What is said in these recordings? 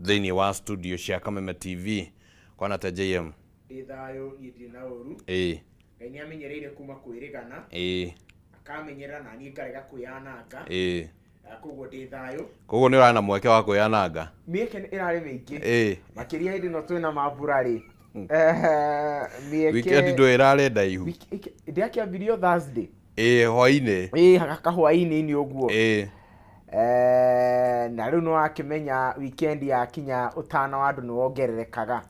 Thĩinĩ wa studio cia Kameme TV kwana ta JM. Ndĩ thayũ, niĩ ndirĩ na ũru. Ngai nĩ amenyereire kuma kwĩrĩgana, akamenyerera na niĩ ngarega kwĩyananga. Koguo ndĩ thayũ. Koguo nĩ ũrarĩ na mweke wa kwĩyananga? Mĩeke ĩrarĩ mĩingĩ. Makĩria hĩndĩ ĩno twĩna mambura rĩ. Mĩeke. Weekend ndũĩ ĩrarĩ ndaihu. Ndĩakĩambirio Thursday. Ĩĩ, hwainĩ. Ĩĩ, kahwainĩ-inĩ ũguo. Na rĩu nĩ wakĩmenya weekend yakinya ũtana wa andũ nĩ wongererekaga.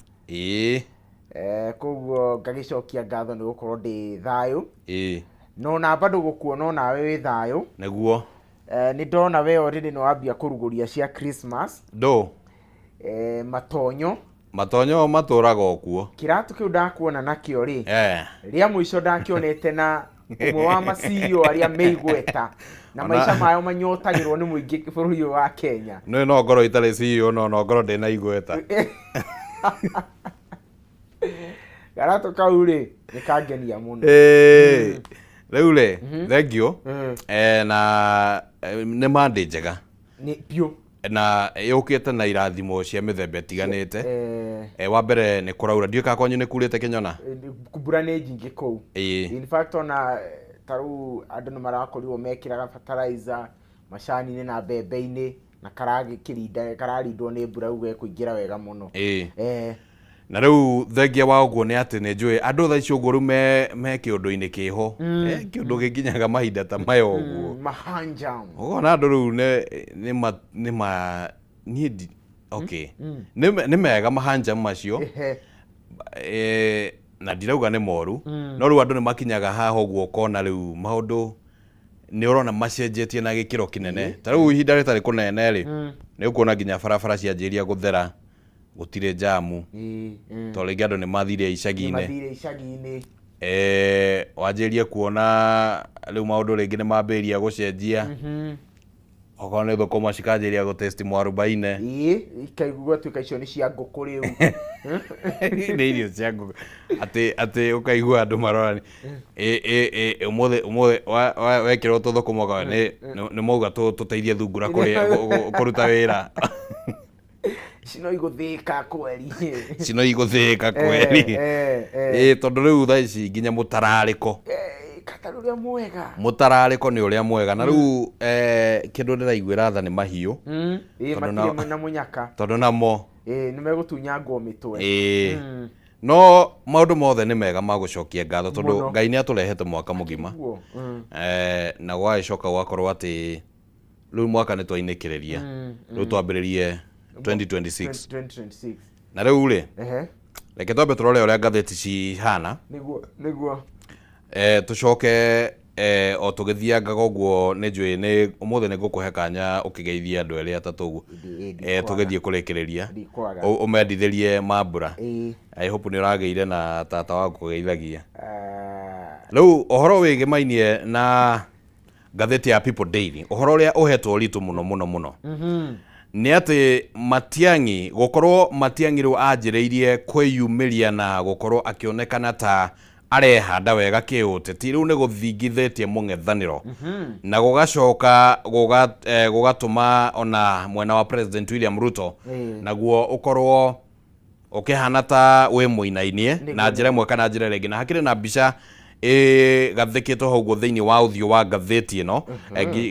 Koguo ngagĩcokia ngatho nĩ gũkorwo ndĩ thayũ. No na bado gũkuona onawe wĩ thayũ. Nĩguo. Nĩ ndona we already nĩ wambia kũrugũria cia Christmas. Ndũ? Matonyo. Matonyo matũraga o kuo. Kĩratũ kĩu ndakuona nakĩo rĩ, rĩa mũico ndakĩonete na ũmwe wa ma CEO arĩa me igweta na maica mayo manyotagĩrwo nĩ mũingĩ bũrũri ũyũ wa Kenya. Nĩ no ngorwo itarĩ CEO no no ngorwo ndĩna igweta. Garatũ kau rĩ, nĩ kangenia mũno. Rĩu rĩ, thank you. Na nĩ Monday njega. Nĩ biũ. Na yũkĩte na irathimo cia mĩthemba ĩtiganĩte. Wa mbere nĩ kũraura, ndiũĩ kana kwanyu nĩ kurĩte kĩnyona? Mbura nĩ nyingĩ kũu. In fact ona ta rĩu andũ nĩ marakorirwo mekĩraga fertilizer macani-inĩ na mbembe-inĩ na karagĩkĩrinda kararindwo nĩ mbura rĩu gekũingĩra wega mũno. Na rĩu thengia wa ũguo nĩ atĩ nĩ njũĩ andũ thaa ici ũguo rĩu me kĩũndũ-inĩ kĩho. Kĩũndũ gĩkinyaga mahinda ta maya ũguo. Mahanjam. Ũkona andũ rĩu nĩ ma, nĩ ma, niĩ ndi, okay. Nĩ mega mahanjam macio. Na ndirauga nĩ moru. No rĩu andũ nĩ makinyaga haha ũguo ũkona rĩu maũndũ nĩ ũrona macenjetie na gĩkĩro kĩnene. Ta rĩu ihinda rĩtarĩ kũnene rĩ, nĩ ũkuona nginya barabara cianjĩrĩria gũthera. Gũtirĩ njamu. Tondũ rĩngĩ andũ nĩ mathire icagi-inĩ. Nĩ mathire icagi-inĩ. Wanjĩrĩrie kuona rĩu maũndũ rĩngĩ nĩ mambĩrĩria gũcenjia. Okorwo nĩ thũkũma cikanjĩrĩria gũ taste mwarubaine. Ĩĩ, ikaigua gwatuĩka icio nĩ cia ngũkũ rĩu. Nĩ irio cia ngũkũ. Atĩ ũkaigua andũ marorania. Ĩ ũmũthĩ ũmũthĩ wekĩrwo tũthũkũma ũkauga nĩ mauga tũteithie thungura kũruta wĩra. Ici no igũthĩka kweri. Ici no igũthĩka kweri. Ĩ tondũ rĩu thaa ici nginya mũtararĩko. Katarĩ ũrĩa mwega. Mũtararĩko nĩ ũrĩa mwega. Na rĩu kĩndũ ndĩraiguĩra tha nĩ mahiũ. Ĩ, Tondũ matirĩ na mũnyaka. Tondũ namo. Ĩ, nĩ megũtunyangwo mĩtwe. Ĩ. No maũndũ mothe nĩ mega ma gũcokia ngatho tondũ Mũno. Ngai nĩ atũrehete mwaka mũgima. Nĩguo. Na gwagĩcoka gũgakorwo atĩ rĩu mwaka nĩ twainĩkĩrĩria. Rĩu twambĩrĩrie 2026. 2026. Na rĩu rĩ, reke twambe tũrore ũrĩa ngathĩti cihana. Nĩguo, nĩguo. Tũcoke o tũgĩthiangaga ũguo nĩ njũĩ nĩ ũmũthĩ nĩ ngũkũhe kanya ũkĩgeithie andũ erĩ atatũ ũguo. Ĩndĩ, ĩndĩ kwaga. Tũgĩthiĩ kũrĩkĩrĩria. Ndikwaga. Ũmendithĩrie mambura. I hope nĩ ũragĩire na tata wa gũkũgeithagia. Rĩu ũhoro wĩgĩmainie na ngathĩti ya People Daily, ũhoro ũrĩa ũhetwo ũritũ mũno mũno mũno nĩ atĩ Matiang'i, gũkorwo Matiang'i rĩu anjĩrĩirie kwĩyumĩria na gũkorwo akĩonekana ta arehanda wega kĩũteti, rĩu nĩ gũthingithĩtie mũng'ethanĩro na gũgacoka gũgatũma ona mwena wa President William Ruto naguo ũkorwo ũkĩhana ta wĩ mũinainie na njĩra ĩmwe kana njĩra ĩrĩa ĩngĩ. Na hakĩrĩ na mbica ĩgathĩkĩtwo hau ũguo thĩinĩ wa ũthiũ wa ngathĩti ĩno.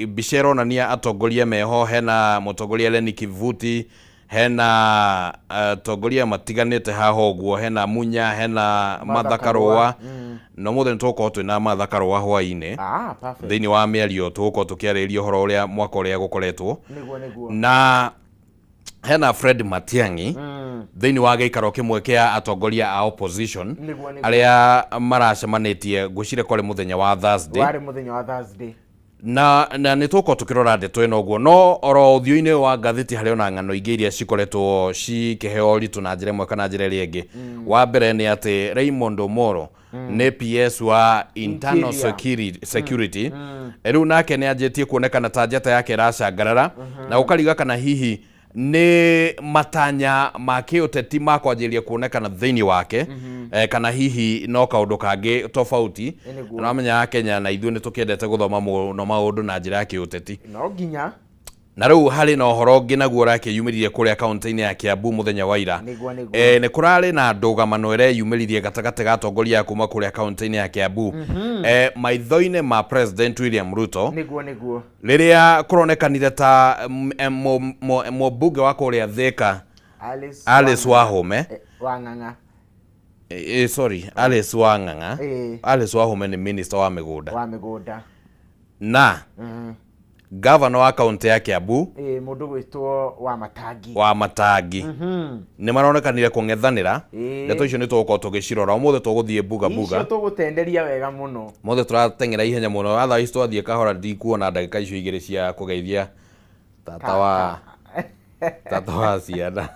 Mbica ĩronania atongoria meho, hena mũtongoria Lenny Kivuti, hena atongoria matiganĩte haha ũguo, hena Munya, hena Martha Karũa. Na ũmũthĩ nĩ tũgũkorwo twĩna Martha Karũa hwaĩ-inĩ. Perfect. Thĩinĩ wa mĩario tũgũkorwo tũkĩarĩrĩria ũhoro ũrĩa mwaka ũrĩa gũkoretwo. Nĩguo, nĩguo. Na hena Fred Matiang'i thĩinĩ wa gĩikaro kĩmwe kĩa atongoria a opposition Nĩguo, nĩguo. arĩa maracemanĩtie ngwĩciria kwarĩ mũthenya wa Thursday. Warĩ mũthenya wa Thursday. Na nĩ tũgũkorwo tũkĩrora ndeto ĩno ũguo, no oro ũthiũ-inĩ wa ngathĩti harĩ ona ng'ano ingĩ iria cikoretwo cikĩheo ũritũ na njĩra ĩmwe kana njĩra ĩrĩa ĩngĩ. Wa mbere nĩ atĩ Raymond Omolo nĩ PS wa Internal Interior. Security. Rĩu nake nĩ anjĩtie kuonekana ta njata yake ĩracangarara na ũkariga kana hihi nĩ matanya ma kĩũteti ma kwanjĩrĩria kuonekana thĩinĩ wake, kana hihi no kaũndũ kangĩ tofauti. Nĩguo. Na wamenya Kenya na ithuĩ nĩ tũkĩendete gũthoma mũno maũndũ na njĩra ya kĩũteti. No nginya. Na rĩu harĩ na ũhoro ũngĩ naguo ũrakĩyumĩririe kũrĩa kaũntĩ-inĩ ya Kiambu mũthenya wa ira. Nĩguo, nĩguo. E, nĩ kũrarĩ na ndũgamano ĩreyumĩririe gatagatĩ ga atongoria a kuma kũrĩa kaũntĩ-inĩ ya Kiambu e, maitho-inĩ ma President William Ruto. Nĩguo, nĩguo. Rĩrĩa kũronekanire ta mũmbunge wa kũrĩa Thika Alice, Alice Wahome. Wang'ang'a. Sorry, Alice Wang'ang'a. Alice Wahome nĩ minister wa mĩgũnda. Wa mĩgũnda. Na gavana wa kaunti ya Kiambu Mũndũ gwĩtwo wa Matangi. Wa Matangi nĩ maronekanire kũng'ethanĩra. Ndeto icio nĩ tũgũkorwo tũgĩcirora ũmũthĩ, tũgũthiĩ buga icio buga. Tũgũtenderia wega mũno. Mothe tũrateng'era ihenya mũno atha ici, twathiĩ kahora, ndikuona ndagĩka icio igĩrĩ cia kũgeithia tata wa ciana,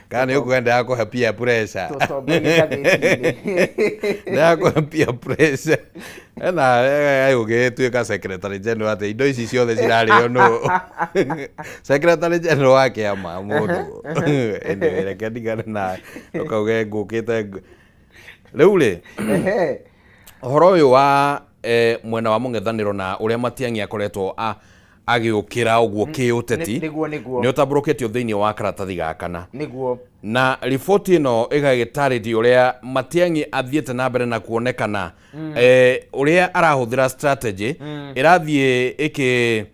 kana nĩ ũkwenda kũhe peer pressure. Tũtongorie ngathĩti-inĩ. Ndakũhe peer pressure ena ũgĩtuĩka secretary general atĩ indo ici ciothe cirarĩo nũ secretary general wa kĩama mũndũ. Anyway, reke ndigane nawe ũkauge ngũkĩte rĩu rĩ. Ũhoro ũyũ wa mwena wa mũng'ethanĩro na ũrĩa Matiang'i akoretwo agĩũkĩra ũguo kĩũteti Nĩguo, nĩguo. nĩ ũtambũrũkĩtio thĩinĩ wa karatathi ga kana. Na riboti ĩno ĩgagĩtarĩria ũrĩa Matiang'i athiĩte na mbere na kuonekana ũrĩa arahũthĩra strategy ĩrathiĩ ĩkĩ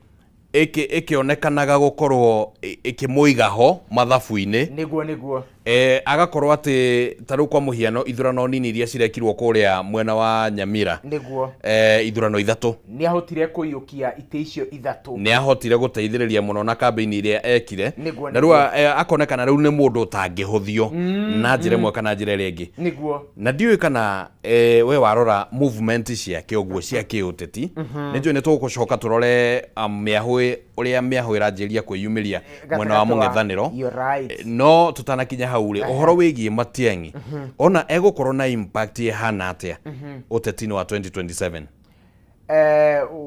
ĩkĩonekanaga gũkorwo ĩkĩmũiga ho mathabu-inĩ. Nĩguo, nĩguo. Agakorwo atĩ ta rĩu kwa mũhiano ithurano nini iria cirekirwo kũrĩa mwena wa Nyamira, ithurano ithatũ, nĩ ahotire kũiyũkia itĩ icio ithatũ. Nĩ ahotire gũteithĩrĩria mũno na kambĩini iria ekire. Na rĩu akonekana rĩu nĩ mũndũ ũtangĩhũthio na njĩra ĩmwe kana njĩra ĩrĩa ĩngĩ. Na ndiũĩ kana we warora movement ciake ũguo cia kĩũteti, nĩ njũĩ nĩ tũgũcoka tũrore mĩahũ, ũrĩa mĩahũ ĩranjĩrĩria kwĩyumĩria mwena wa gatagatĩ mũng'ethanĩro. You're right. No tũtanakinya hau rĩ, ũhoro wĩgiĩ Matiang'i ona egũkorwo na impact ĩhana atĩa ũteti-inĩ wa 2027?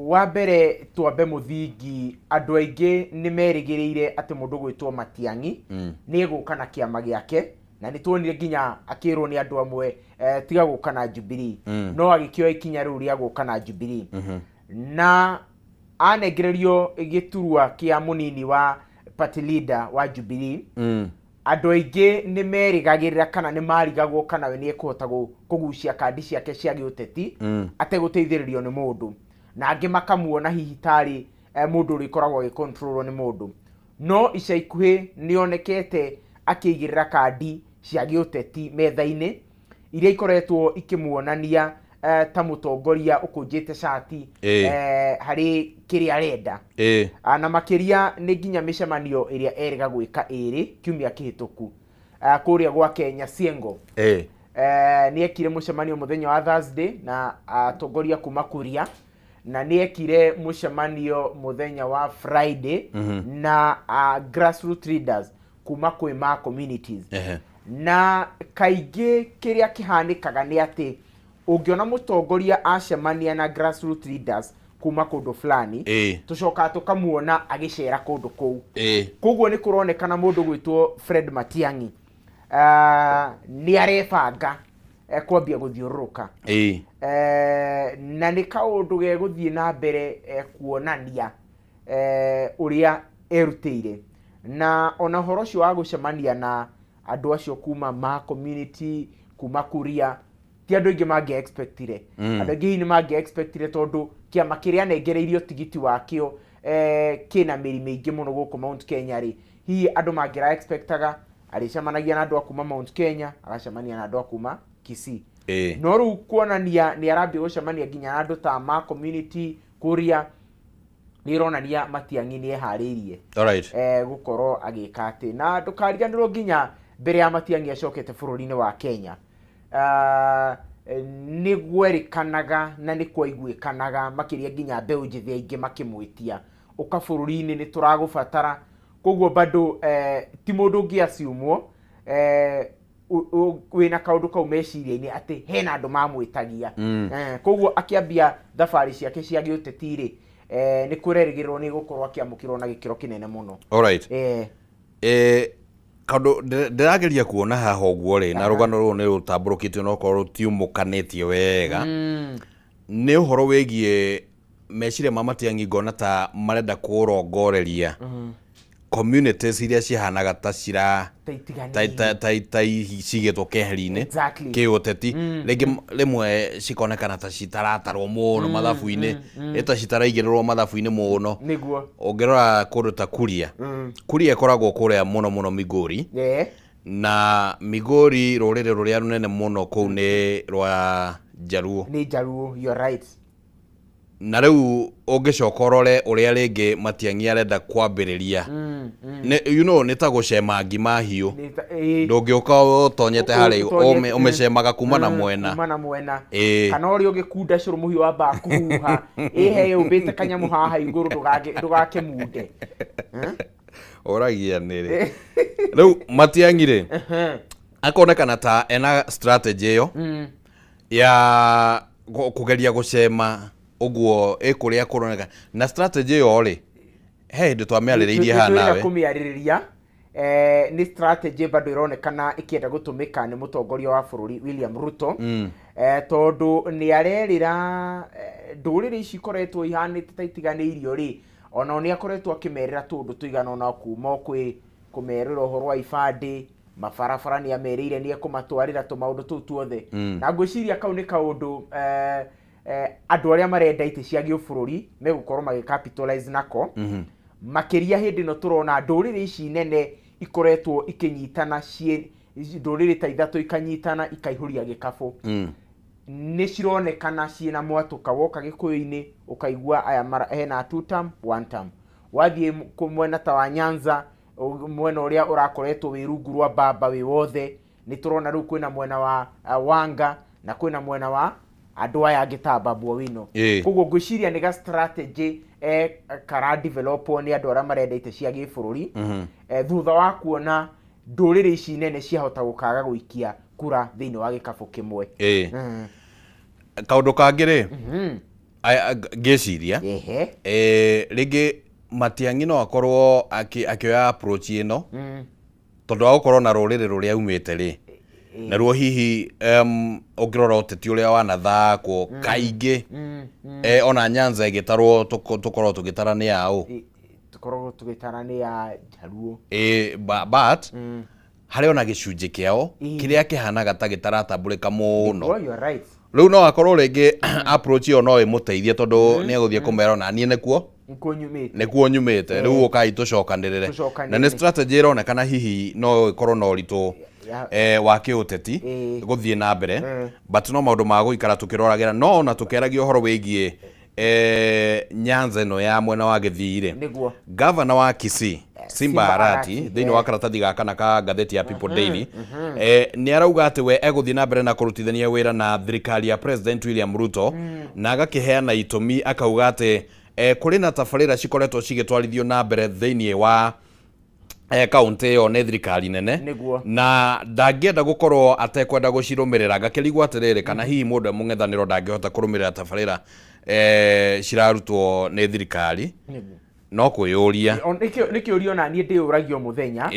Wa mbere twambe mũthingi, andũ aingĩ nĩ merĩgĩrĩire atĩ mũndũ gwĩtwo Matiang'i nĩ egũka na kĩama gĩake, na nĩ tuonire nginya akĩrwo nĩ andũ amwe tiga gũka na Jubilee, no agĩkĩoya ikinya rĩu rĩa gũka na Jubilee na anengererio gĩturwa kĩa mũnini wa party leader wa Jubilee. Andũ aingĩ nĩ merĩgagĩrĩra kana nĩ marigagwo kana we nĩ ekũhota kũgucia kandi ciake cia gĩũteti ategũteithĩrĩrio nĩ mũndũ, na angĩ makamuona hihi tarĩ mũndũ ũrĩa ũkoragwo agĩcontrolwo nĩ mũndũ. No ica ikuhĩ nĩ onekete akĩigĩrĩra kandi cia gĩũteti metha-inĩ iria ikoretwo ikĩmuonania ta mũtongoria ũkũnjĩte cati harĩ kĩrĩa arenda. Na makĩria nĩ nginya mĩcemanio ĩrĩa erĩga gwĩka ĩrĩ kiumia kĩhĩtũku kũrĩa gwake Nyaciengo. Nĩ ekire mũcemanio mũthenya wa Thursday na atongoria kuma Kuria, na nĩ ekire mũcemanio mũthenya wa Friday na grassroots leaders kuma kwĩ ma communities. Na kaingĩ kĩrĩa kĩhanĩkaga nĩ atĩ ũngĩona mũtongoria acemania na grassroots leaders kuma kũndũ fulani, tũcokaga tũkamuona agĩcera kũndũ kũu. Koguo nĩ kũronekana mũndũ gwĩtwo Fred Matiang'i nĩ arebanga kwambia gũthiũrũrũka. Na nĩ kaũndũ gegũthiĩ na mbere kuonania ũrĩa erutĩire, na ona ũhoro ũcio wa gũcemania na andũ acio kuma ma community kuma Kuria ti andũ aingĩ mangĩa expectire. Andũ aingĩ hihi nĩ mangĩa expectire tondũ kĩama kĩrĩa anengereirio tigiti wakĩo kĩna mĩri mĩingĩ mũno gũkũ Mount Kenya rĩ, hihi andũ mangĩra expectaga arĩcemanagia na andũ a kuma Mount Kenya, agacemania na andũ a kuma Kisii. No rĩu kuonania nĩ arambia gũcemania nginya na andũ ta ma community Kuria nĩ ĩronania Matiang'i nĩ eharĩirie gũkorwo agĩka atĩ. Na ndũkariganĩrwo nginya mbere ya Matiang'i acokete bũrũri-inĩ wa Kenya, nĩ gwerĩkanaga na nĩ kwaiguĩkanaga makĩria nginya mbeũ njĩthĩ aingĩ makĩmwĩtia ũka bũrũri-inĩ, nĩ tũragũbatara. Koguo bado ti mũndũ ũngĩ assume wĩna kaũndũ kau meciria-inĩ atĩ hena andũ mamwĩtagia. Koguo akĩambia thabarĩ ciake cia gĩũteti rĩ, nĩ kũrerĩgĩrĩrwo nĩ gũkorwo akĩamũkĩrwo na gĩkĩro kĩnene mũno. Kaũndũ ndĩrageria kuona haha ũguo rĩ, na rũgano rũrũ nĩ rũtambũrũkĩtio no korwo rũtiumũkanĩtie wega, nĩ ũhoro wĩgiĩ Meciria ma Matiang'i ngona ta marenda kũrongoreria communities iria cihanaga ta cira ta ta itiganĩirio. ta cigĩtwo keheri-inĩ kĩũteti, rĩngĩ rĩmwe cikonekana ta citaratarwo mũno mathabu-inĩ, ĩ ta citaraigĩrĩrwo mathabu-inĩ mũno. Ũngĩrora kũndũ ta Kuria, Kuria ĩkoragwo kũrĩa mũno mũno Migori, na Migori rũrĩrĩ rũrĩa rũnene mũno kũu nĩ rwa Njaruo. Nĩ Njaruo, you're right. Na rĩu ũngĩcoka ũrore ũrĩa rĩngĩ Matiang'i arenda kwambĩrĩria, nĩ ta gũcema ngima hiũ. Ndũngĩũka ũtonyete harĩ ũmĩcemaga kuma na mwena. Kuma na mwena. Kana ũrĩa ũgĩkunda cũrũ mũhiũ wambaga kũhuha ĩhe yũmbĩte kanyamũ haha igũrũ ndũgakĩmunde. Ũragia nĩ rĩ rĩu Matiang'i rĩ akonekana ta ena strategy ĩyo ya kũgeria gũcema ũguo ĩ kũrĩa kũroneka, na strategy ĩyo rĩ, he hĩndĩ twamĩarĩrĩirie haha Nĩtwĩna nawe. Kũmĩarĩrĩria, nĩ strategy bado ĩronekana ĩkĩenda gũtũmĩka nĩ mũtongoria wa bũrũri William Ruto, tondũ nĩ arerĩra ndũrĩrĩ ici ikoretwo ihanĩte ta itiganĩirio rĩ, onao nĩ akoretwo akĩmerĩra tũũndũ tũigana ũna, kuma o kwĩ kũmerĩra ũhoro wa ibandĩ, mabarabara nĩ amerĩire nĩ ekũmatwarĩra, tũmaũndũ tũu tuothe. Na ngwĩciria kau nĩ kaũndũ andũ arĩa marenda itĩ cia gĩũbũrũri megũkorwo magĩ capitalize nako, makĩria hĩndĩ ĩno tũrona ndũrĩrĩ ici nene ikoretwo ikĩnyitana ciĩ ndũrĩrĩ ta ithatũ, ikanyitana ikaihũria gĩkabũ. Nĩ cironekana ciĩna mwatũka. Woka Gĩkũyũ-inĩ ũkaigua aya mara, hena two term, one term. Wathiĩ mwena ta wa Nyanza, mwena ũrĩa ũrakoretwo wĩ rungu rwa baba wĩ wothe, nĩ tũrona rĩu kwĩna mwena wa Wanga na kwĩna mwena wa andũ aya angĩ ta Babu Owino. Koguo ngwĩciria nĩ ga strategy kara developwo nĩ andũ arĩa marenda itĩ cia gĩbũrũri, thutha wa kuona ndũrĩrĩ ici nene ciahota gũkaga gũikia kura thĩinĩ wa gĩkabũ kĩmwe. Kaũndũ kangĩ rĩ, ngĩciria, rĩngĩ Matiang'i no akorwo akĩoya approach ĩno tondũ wa gũkorwo na rũrĩrĩ rũrĩa aumĩte rĩ, naruo hihi ũngĩrora ũteti ũrĩa wanathakwo kaingĩ, ona Nyanza ĩgĩtarwo tũkorwo tũgĩtara nĩ aũ? Tũkoragwo tũgĩtara nĩ ya Njaruo. But harĩ ona gĩcunjĩ kĩao kĩrĩa kĩhanaga ta gĩtaratambũrĩka mũno. Oh, you are right. Rĩu no akorwo rĩngĩ approach ĩyo no ĩmũteithie, tondũ nĩ egũthiĩ kũmera ona niĩ nĩkuo nĩkuo nyumĩte. Nĩkuo nyumĩte, rĩu ũkai tũcokanĩrĩre. Tũcokanĩrĩre. Na nĩ strategy ĩronekana hihi no ĩkorwo na ũritũ wa kĩũteti gũthiĩ na mbere, but no maũndũ ma gũikara tũkĩroragĩra. No ona tũkĩaragia ũhoro wĩgiĩ Nyanza ĩno ya mwena wa Gĩthii rĩ, gavana wa Kisii Simba Simba Arati, Arati, thĩinĩ wa karatathi ga kana ka ngathĩti ya People Daily, nĩ arauga atĩ we egũthiĩ na mbere na kũrutithania wĩra na thirikari ya President William Ruto, na agakĩheana itũmi akauga atĩ kũrĩ na tabarĩra cikoretwo cigĩtwarithio na mbere thĩinĩ wa kaunti ĩyo nĩ thirikari nene, na ndangĩenda gũkorwo atekwenda gũcirũmĩrĩra. Ngakĩrigwo atĩrĩrĩ, kana hihi mũndũ e mũng'ethanĩro ndangĩhota kũrũmĩrĩra tabarĩra cirarutwo nĩ thirikari? No kwĩyũria. Nĩ kĩũria ona niĩ ndĩyũragia o mũthenya.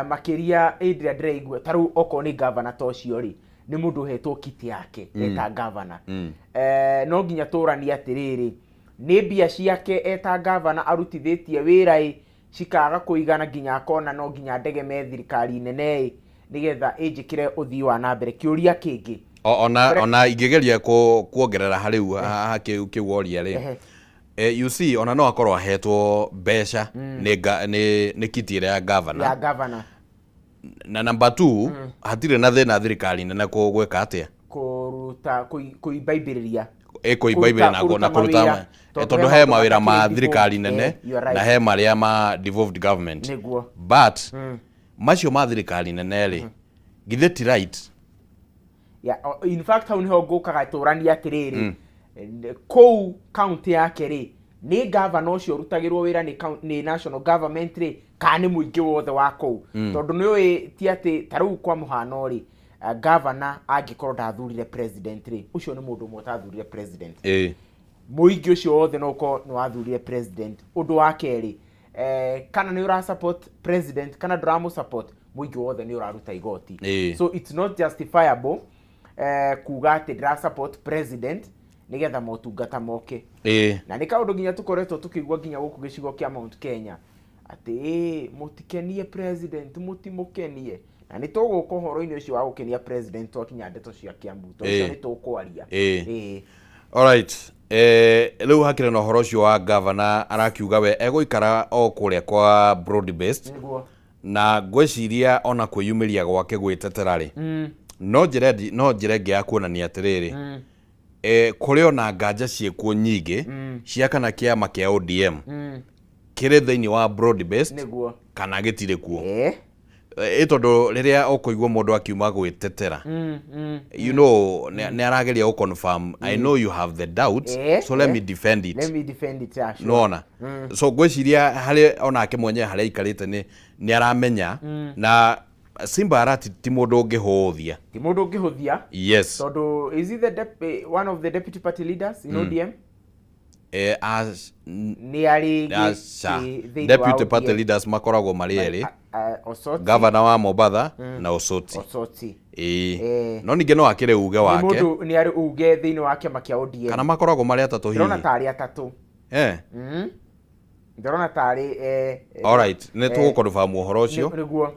Makĩria hĩndĩ ĩrĩa ndĩraigua ta rĩu okorwo nĩ gavana ta ũcio rĩ, nĩ mũndũ ũhetwo kiti yake eta gavana. No nginya tũranie atĩrĩrĩ, nĩ mbia ciake eta gavana arutithĩtie wĩra ĩ cikaga kũigana nginya akona no nginya ndegeme thirikari nene ĩ nĩgetha ĩnjĩkĩre ũthii wa na mbere? Kĩũria kĩngĩ. Ona ona ingĩgeria kuongerera harĩu haha kĩu woria rĩ, you see, ona no akorwo ahetwo mbeca nĩ kiti ĩrĩa ya gavana. Ya gavana. Na number 2, hatirĩ na thĩna thirikari nene gwĩka atĩa? Kũruta kũimbaibĩrĩria. Ĩkũimbaibĩrĩria na kũruta mawĩra, tondũ he mawĩra ma matakĩrĩ thirikari nene you are right. Na he marĩa ma devolved government. But macio ma thirikari nene rĩ, githĩ ti right? Yeah, in fact hau niho ngũkaga tũranie atĩrĩrĩ, kũu county yake rĩ, nĩ gavana ũcio ũrutagĩrwo wĩra nĩ national government rĩ, kana nĩ mũingĩ wothe wa kũu? Tondũ nĩ ũĩ ti atĩ ta rĩu kwa mũhano rĩ, gavana angĩkorwo ndathurire president rĩ, ũcio nĩ mũndũ ũmwe ũtathurire president. Mũingĩ ũcio wothe no ũkorwo nĩ wathurire president. Ũndũ wa kerĩ, kana nĩ ũra support president kana ndũramũ support, mũingĩ wothe nĩ ũraruta igoti. So it's not justifiable kuga atĩ ndĩra support president. Nĩgetha motungata moke. Na nĩ kaũndũ nginya tũkoretwo tũkĩigua nginya gũkũ gĩcigo kĩa Mount Kenya atĩ ĩĩ mũtikenie president, mũtimũkenie. Na nĩ tũgũka ũhoro-inĩ ũcio wa gũkenia president twakinya ndeto cia Kiambu, tondũ ũcio nĩ tũkwaria. Alright. Rĩu hakĩrĩ na ũhoro ũcio wa gavana arakiuga we egũikara o kũrĩa kwa broad based. Na ngwĩciria ona kwĩyumĩria gwake gwĩtetera rĩ, no njĩra ĩngĩ ya kuonania atĩrĩrĩ, kũrĩ ona nganja ciĩkuo nyingĩ cia kana kĩama kĩa ODM kĩrĩ thĩinĩ wa broad based kana gĩtirĩ kuo. Ĩ tondũ rĩrĩa ũkũigua mũndũ akiuma gwĩtetera, nĩ arageria gũ confirm, "I know you have the doubts, so let me defend it." Let me defend it, yeah, sure. Nona so ngwĩciria harĩ onake mwenyewe harĩa aikarĩte nĩ aramenya na Simba Arati ti mũndũ ũngĩhũthia. Ti mũndũ ũngĩhũthia. Tondũ is he one of the deputy party leaders in ODM? As, Nĩ arĩ aca. Thĩinĩ wa Deputy party ODM. leaders makoragwo marĩ erĩ. Osoti. Gavana wa Mombatha na Osoti. Osoti. Ĩĩ. No ningĩ no akĩrĩ uge Nĩ wake. Mũndũ nĩ arĩ uge thĩinĩ wa kĩama kĩa ODM. Kana makoragwo marĩ atatũ Ndĩrona hihi. Tarĩ atatũ. Ndĩrona tarĩ Alright, nĩ tũgũconfirm ũhoro ũcio. Nĩguo.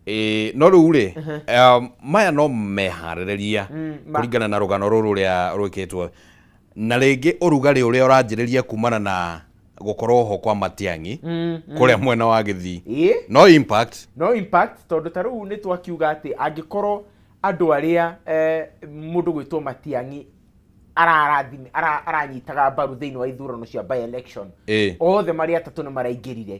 Ĩĩ, no rĩu rĩ, maya no meharĩrĩria kũringana na rũgano rũrũ rũrĩa rwĩkĩtwo na rĩngĩ ũrugarĩ ũrĩa ũranjĩrĩria kumana na gũkorwo ho kwa Matiang'i kũrĩa mwena wa Gĩthii. No impact. No impact, tondũ ta rĩu nĩ twakiuga atĩ angĩkorwo andũ arĩa mũndũ gwĩtwo Matiang'i aranyitaga mbaru thĩinĩ wa ithurano cia by election, othe marĩ atatũ nĩ maraingĩrire,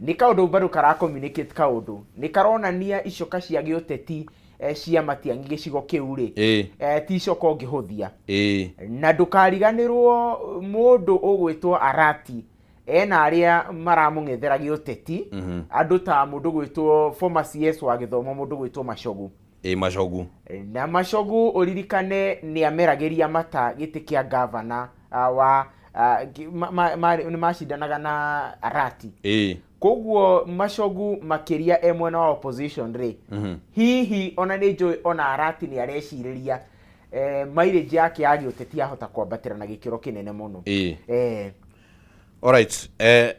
nĩ kaũndũ bado kara communicate, kaũndũ nĩ karonania icoka cia gĩũteti cia Matiang'i gĩcigo kĩu rĩ, ti icoka ũngĩhũthia. Na ndũkariganĩrwo mũndũ ũgwĩtwo Arati ena arĩa maramũng'ethera gĩũteti, andũ ta mũndũ gwĩtwo former CS wa gĩthomo, mũndũ gwĩtwo Machogu. Ĩĩ, Machogu. Na Machogu ũririkane nĩ ameragĩria mata gĩtĩ kĩa gavana wa nĩ macindanaga na Arati. Koguo Machogu makĩria e mwena wa opposition rĩ, hihi ona nĩ njũĩ ona Arati nĩ arecirĩria mileage yake ya gĩũteti yahota kwambatĩra na gĩkĩro kĩnene mũno. Alright,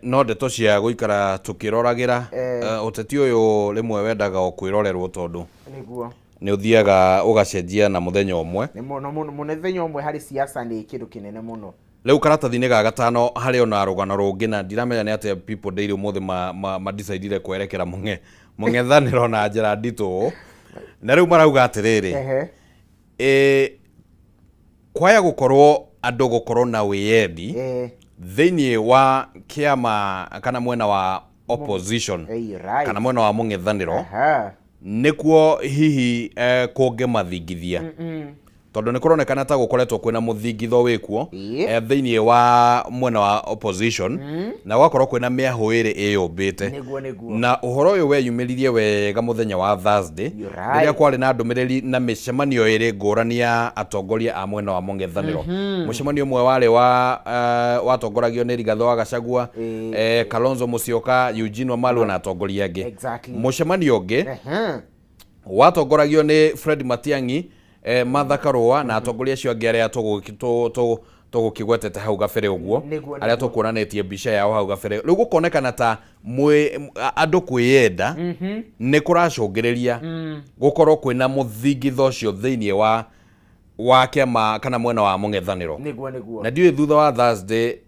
no ndeto cia gũikara tũkĩroragĩra. Ũteti ũyũ rĩmwe wendaga o kwĩrorerwo tondũ nĩ ũthiaga ũgacenjia na mũthenya ũmwe. Nĩ mũno mũno, mũthenya ũmwe harĩ siasa nĩ kĩndũ kĩnene mũno. Rĩu karatathi-inĩ ga gatano harĩ ona rũgano rũngĩ, na ndiramenya nĩ atĩa People Daily ũmũthĩ ma decidire kwerekera mũng'ethanĩro na njĩra nditũ ũũ. Na rĩu marauga atĩrĩrĩ, kwaya gũkorwo andũ gũkorwo na wĩyendi thĩinĩ wa kĩama kana mwena wa opposition kana mwena wa mũng'ethanĩro, nĩkuo hihi kũngĩmathingithia, tondũ nĩ kũronekana ta gũkoretwo kwĩna mũthingitho wĩkuo thĩinĩ wa mwena wa opposition, na gũgakorwo kwĩna mĩahũ ĩrĩ ĩyũmbĩte. Nĩguo nĩguo. Na ũhoro ũyũ weyumĩririe wega mũthenya wa Thursday, You're right. rĩrĩa kwarĩ na ndũmĩrĩri na mĩcemanio ĩrĩ ngũrani ya atongoria a mwena wa mũng'ethanĩro. Mũcemanio ũmwe warĩ wa watongoragio nĩ Rigathĩ wa Gachagua, Kalonzo Musyoka, Eugene Wamalwa na atongoria angĩ. Mũcemanio ũngĩ watongoragio nĩ Fred Matiang'i, Martha Karũa na atongoria acio angĩ arĩa tũgũkĩgwetete hau gabere ũguo, arĩa tũkuonanĩtie mbica yao hau gabere. Rĩu gũkonekana ta andũ kwĩyenda nĩ kũracũngĩrĩria gũkorwo kwĩna mũthingitho ũcio thĩinĩ wa kĩama kana mwena wa mũng'ethanĩro. Nĩguo nĩguo. Na ndiũĩ thutha wa Thursday,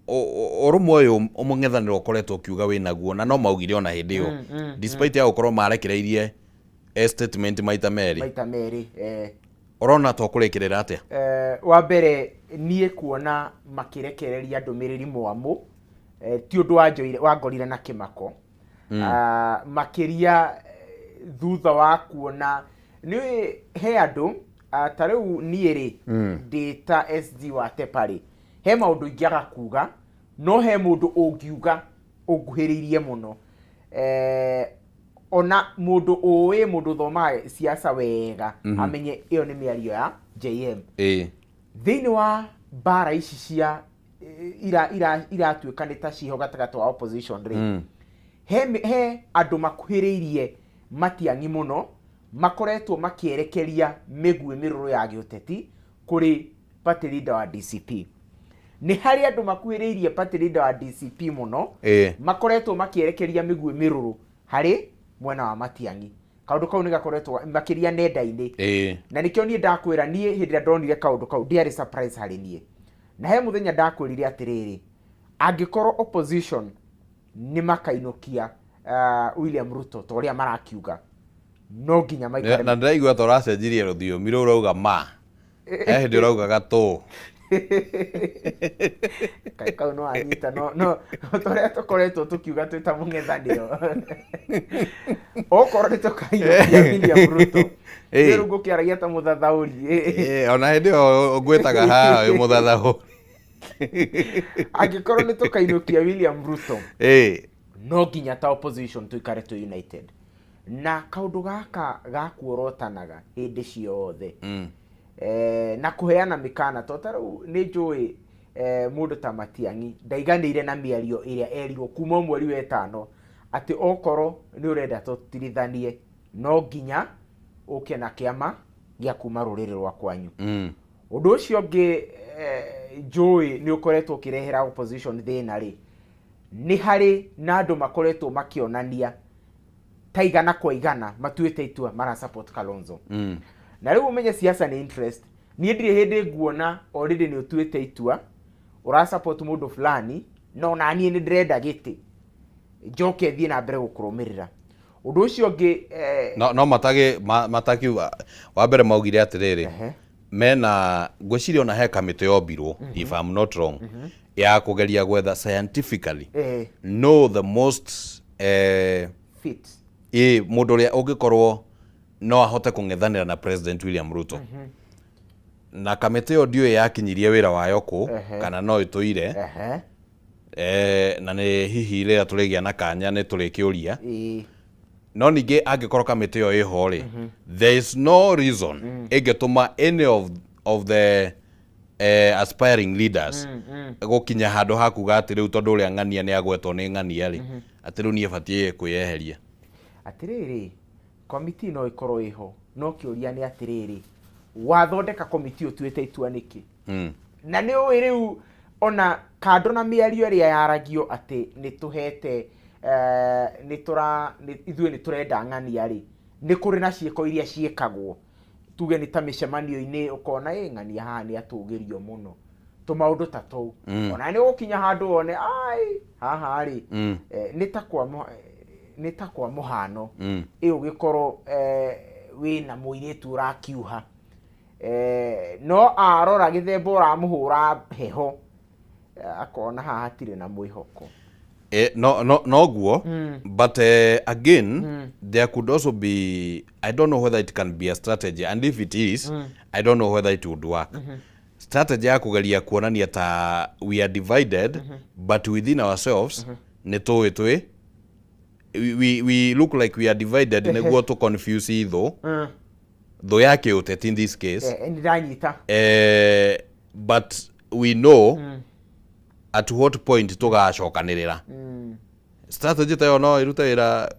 ũrũmwe ũyũ mũng'ethanĩro ũkoretwo ũkiuga wĩnaguo, na no maugire ona hĩndĩ ĩyo, despite ya gũkorwo marekereirie statement maita merĩ. Maita merĩ. Ũrona to kũrĩkĩrĩra atĩa? Wa mbere, niĩ kuona makĩrekereria ndũmĩrĩri mwamũ, ti ũndũ wanjoire wangorire na kĩmako. Ah, makĩria thutha wa kuona nĩ he andũ, ta rĩu niĩ rĩ, ndĩ ta SD wa Tepa rĩ, he maũndũ ingĩaga kuga, no he mũndũ ũngiuga ũnguhĩrĩirie mũno, ona mũndũ ũĩ, mũndũ ũthomaga siasa wega, amenye ĩyo nĩ mĩario ya JM. Thĩinĩ wa mbara ici cia iratuĩka nĩ ta ciho gatagatĩ wa opposition rĩ, he andũ makuhĩrĩirie Matiang'i mũno makoretwo makĩerekeria mĩguĩ mĩrũrũ ya gĩũteti. Kũrĩ party leader wa DCP, nĩ harĩ andũ makuhĩrĩirie party leader wa DCP mũno, makoretwo makĩerekeria mĩguĩ mĩrũrũ harĩ mwena wa Matiang'i. Kaũndũ kau nĩ gakoretwo makĩria nenda-inĩ, na nĩkĩo niĩ ndakwĩra, niĩ hĩndĩ ĩrĩa ndonire kaũndũ kau ndiarĩ surprise harĩ niĩ. Na he mũthenya ndakwĩrire atĩrĩrĩ, angĩkorwo opposition nĩ makainũkia William Ruto ta ũrĩa marakiuga, no nginya maikare. Na ndĩraigua ta ũracenjirie rũthiomi rũu, ũrauga ma he hĩndĩ ũraugaga tũ. Kaĩ kau no anyita, no ta ũrĩa tũkoretwo tũkiuga twĩ ta mũng'ethanĩro, okorwo nĩ tũkainũkia William Ruto. Rĩu ngũkĩaragia ta mũthathaũri. Ona hĩndĩ ĩyo ngwĩtaga haha wĩ mũthathaũri. Angĩkorwo nĩ tũkainũkia William Ruto, no nginya ta opposition tũikare twĩ united, na kaũndũ gaka ga kuorotanaga hĩndĩ ciothe na kũheana mĩkana, to ta rĩu nĩ njũĩ mũndũ ta Matiang'i ndaiganĩire na mĩario ĩrĩa erirwo kuma mweri wa ĩtano atĩ okorwo nĩ ũrenda tũtirithanie, no nginya ũke na kĩama gĩa kuma rũrĩrĩ rwa kwanyu. Ũndũ ũcio ũngĩ njũĩ nĩ ũkoretwo ũkĩrehera opposition thĩna rĩ, nĩ harĩ na andũ makoretwo makĩonania ta igana kwa igana matuĩte itua mara support Kalonzo. Na rĩu ũmenye siasa nĩ interest. Niĩ ndirĩ hĩndĩ nguona already nĩ ũtuĩte itua ũra support mũndũ fulani, no na niĩ nĩ ndĩrenda gĩtĩ njoke thiĩ na mbere gũkũrũmĩrĩra. Ũndũ ũcio ũngĩ No matagi matakiuga wa mbere maugire atĩrĩrĩ, mena ngwĩciria ona he kamĩtĩ yombirwo, if I'm not wrong, ya kũgeria gwetha scientifically know the most fit. Ĩ mũndũ ũrĩa ũngĩkorwo no ahote kũng'ethanĩra na President William Ruto. Na kamĩtĩ ĩyo ndiũĩ yakinyirie wĩra wayo kũ, kana no ĩtũire. Na nĩ hihi rĩrĩa tũrĩgĩa na kanya nĩ tũrĩkĩũria. No ningĩ angĩkorwo kamĩtĩ ĩyo ĩho rĩ, there is no reason ĩngĩtũma any of the aspiring leaders gũkinya handũ ha kuga atĩ rĩu tondũ ũrĩa ng'ania nĩ agwetwo nĩ ng'ania rĩ, atĩ rĩu niĩ batiĩ kwĩyeheria. Atĩrĩrĩ, komiti no ĩkorwo ĩho, no kĩũria nĩ atĩrĩrĩ, wathondeka komiti ũtuĩte itua nĩkĩ? Na nĩ ũĩ rĩu ona kando na mĩario ĩrĩa yaragio atĩ nĩ tũhete nĩ tũra ithuĩ nĩ tũrenda ng'ania rĩ, nĩ kũrĩ na ciĩko iria ciĩkagwo, tuge nĩ ta mĩcemanio-inĩ, ũkona ĩ ng'ania haha nĩ atũgĩrio mũno, tũmaũndũ ta tũu. Ona nĩ ũgũkinya handũ wone ai haha rĩ, nĩ ta kwa mũhano, ĩ ũgĩkorwo wĩna mũirĩtu ũrakiuha, no arora gĩthemba ũramũhũra heho, akona haha hatirĩ na mwĩhoko. No guo, but again, there could also be, I don't know whether it can be a strategy, and if it is, I don't know whether it would work, strategy ya kugeria kuonania ta we are divided, but within ourselves nĩ tũĩ twĩ we look like we are divided nĩguo tũ confuse thũ, thũ ya kĩũteti in this case. Nĩ ndanyita. But we know at what point tũgacokanĩrĩra. Strategy ta ĩyo no ĩrute wĩra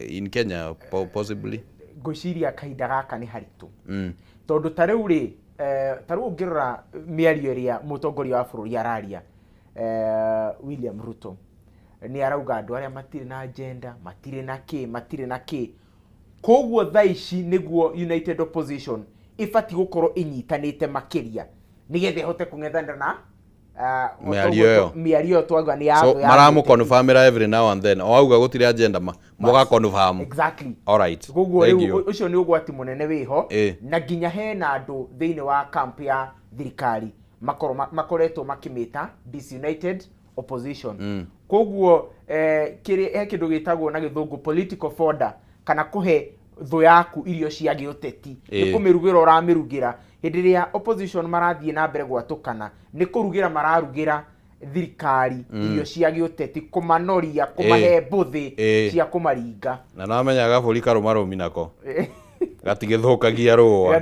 in Kenya, possibly. Ngwĩciria kahinda gaka nĩ haritũ, tondũ ta rĩu rĩ, ta rĩu ũngĩrora mĩario ĩrĩa mũtongoria wa bũrũri araria, William Ruto, nĩ arauga andũ arĩa matirĩ na agenda, matirĩ na kĩ, matirĩ na kĩ. Koguo thaa ici nĩguo united opposition ĩbatiĩ gũkorwo ĩnyitanĩte makĩria nĩgetha ĩhote kũng'ethanĩra na Mĩario ĩyo. Mĩario ĩyo twauga nĩ ya So ya maramũ confirmĩra every now and then, o auga gũtirĩ agenda, ma mũga confirm. Exactly. All right. Koguo Thank rĩu you. Ũcio nĩ ũgwati mũnene wĩho. Na nginya hena andũ thĩinĩ wa camp ya thirikari makorwo makoretwo makĩmĩta disunited opposition. Koguo kĩrĩ he kĩndũ gĩtagwo na gĩthũngũ political fodder, kana kũhe thũ yaku irio cia gĩũteti, nĩ kũmĩrugĩra ũramĩrugĩra. Hĩndĩ ĩrĩa opposition marathiĩ na mbere gwatũkana, nĩ kũrugĩra mararugĩra thirikari irio cia gĩũteti, kũmanoria, kũmahe mbũthĩ cia kũmaringa. Na namenya gabũri karũmarũmi nako gatigĩthũkagia rũa.